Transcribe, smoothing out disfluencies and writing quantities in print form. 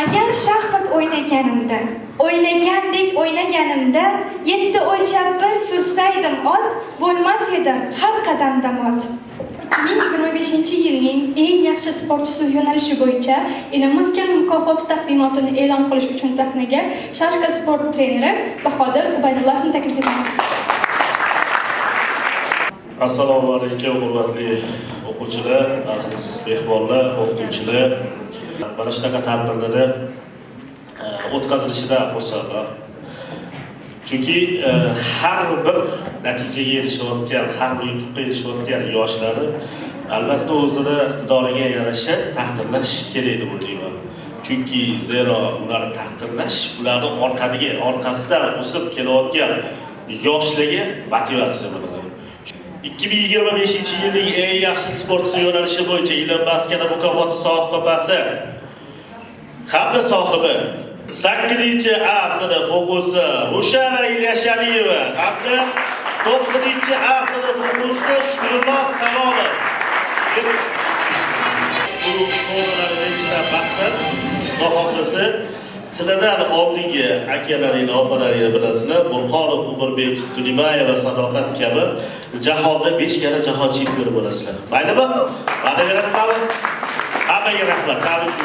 Agar shaxmat o'ynaganimda, o'ylagandek o'ynaganimda, yetti o'lchab bir sursaydim ot, bo'lmas edim har qadamda mot. 2025 yilning eng yaxshi sportchisi yo'nalishi bo'yicha Ilm maskani mukofoti taqdimotini e'lon qilish uchun sahnaga shashka sport treneri Bahodir Ubaydullayevni taklif etamiz. Assalomu alaykum, hurmatli o'quvchilar, aziz mehmonlar, o'qituvchilar. Mana shunaqa tadbirlarda o'tkazilishidan xursandman. Chunki har bir natijaga erishayotgan, har bir yutuqqa erishayotgan yoshlarni albatta o'zini iqtidoriga yarasha taqdirlash kerak deb o'ylayman. Chunki zero ularni taqdirlash ularni orqasidan o'sib kelayotgan yoshlarga motivatsiya bo'ladi. 2025 yilning eng yaxshi sportchisi yo'nalishi bo'yicha Ilm maskani mukofoti sohibasi hamda sohibi 8 A sinf o'quvchisi Rushana Ilyashaliyeva hamda 9 A sinf o'quvchisi Shukrullo Salomov. Bu sovg'alarni berishdan maqsad, Xudo xohlasa, sizlardan oldingi akalaringni, opalaringni bilasizlar, Burxonov Umrbek, Tulibayeva Sadoqat kabi jahonda 5 karra jahon chempioni bo'lasizlar. Maylimi? Va'da berasizlarmi? Hammaga rahmat. Tabrik.